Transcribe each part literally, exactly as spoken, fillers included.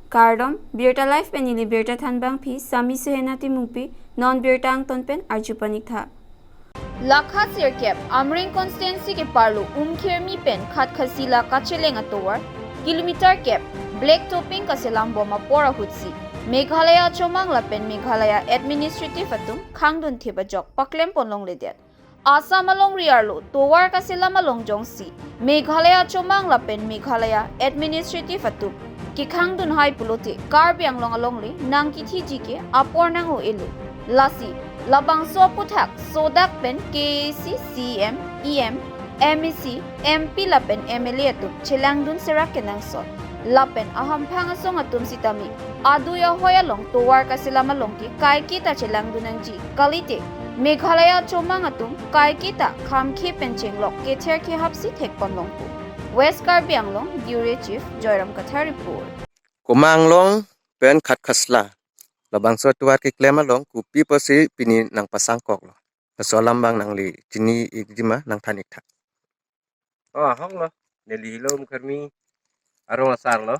Kardom, Birta Live pen neli birta thanbangpi Sami Suhena Timungpi, non birta angton pen arju paniktha. Lakha sirkep Amreng constituency ke-arlo Umkhirmi pen Khatkhasla kacheleng atovar kilometer kep black topping kaselam bom apor ahutsi Meghalaya Chomang lapen Meghalaya Administrative atum khangdun thip ajok paklem pon longledet. Assam alongri arlo tovar kaselam along jongsi Meghalaya Chomang lapen Meghalaya Administrative atum kekhangdun hai pulote Karbi Anglong alongle nangkithiji ke apor nang-o-elo. Lasi labangso aputhak sodak pen K A A C C E M, E M, M A C, M P lapen M L A atum chelangdun serak kenangsot. Lapen ahamphang asong atum sitame adui ahoi along tovar kaselam along ke kaiketa chelangdun nangji. Kalite Meghalaya Chomang atum kaiketa khamkhe pen chenglok kether kehapsi thekpon longpo. West Karbi Anglong, Bureau Chief Joyram Kathar report. Chomang along pen Khatkhasla labangso atovar keklem along kopi pusi pini nangpasangkoklo, laso alam abang nangli chini-ikji ma nangthan-iktha. Oh, ahoklo. Neli helo Umkhirmi arong asar lo.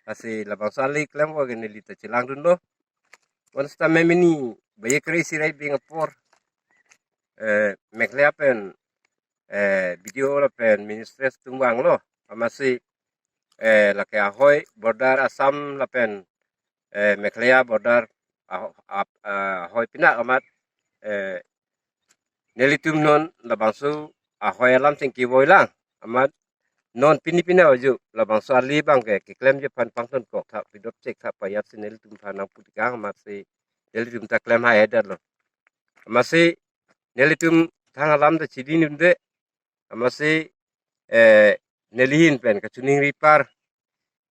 Lasi labangso ali klem ko ke neli ta chelangdunlo. Bonsetame pini baye kre sirai bing apor, eh, Meghalaya pen, eh, B D O lapen Ministry atum vanglo. Amatsi, eh, lake ahoi border Assam lapen, eh, Meghalaya border aho-, ap-, ah, ahoi pina amat, eh, nelitum non labangso ahoi alam chingki voilang. Amat non pini pina oju labangso ali abang ke keklemji aphan pangtonkok tha, pidop chek tha, payatsi nelitum aphan nangputikang amatsi nelitum ta klem hai-edet lo. Amatsi nelitum thang alam ta chidin unde. Amatsi, eh, neli ahin pen kachiningri apar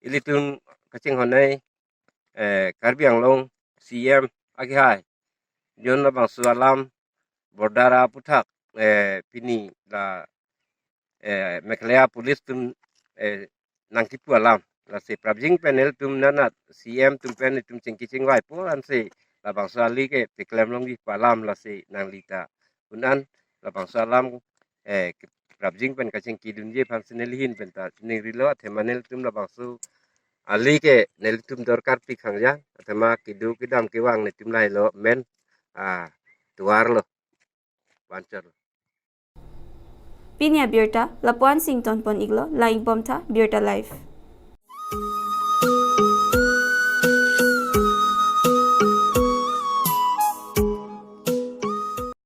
ilitum kachinghon-ai, eh, Karbi Anglong C E M akehai, jon labangso alam border aputhak, eh, pini la, eh, Meghalaya Police atum, eh, nangkipu alam. Lasi prapjin pen nelitum nanat C E M atum pen itum chingki chingvaipo ansi labangso ali ke peklem longji pu alam, lasi nangli ta un-an labangso alam, eh, prapjin pen kachingkidunji aphansi neli ahin pen ta chiningrilo. Athema nelitum labangso ali ke nelitum dorkar pi khangja, athema kedo kedam kevang nelitum lahelo men, ah, tovar lo, vanchor lo. Pini abirta lapu-an si ingtonpon-iklo, lang-ikbomtha Birta Live.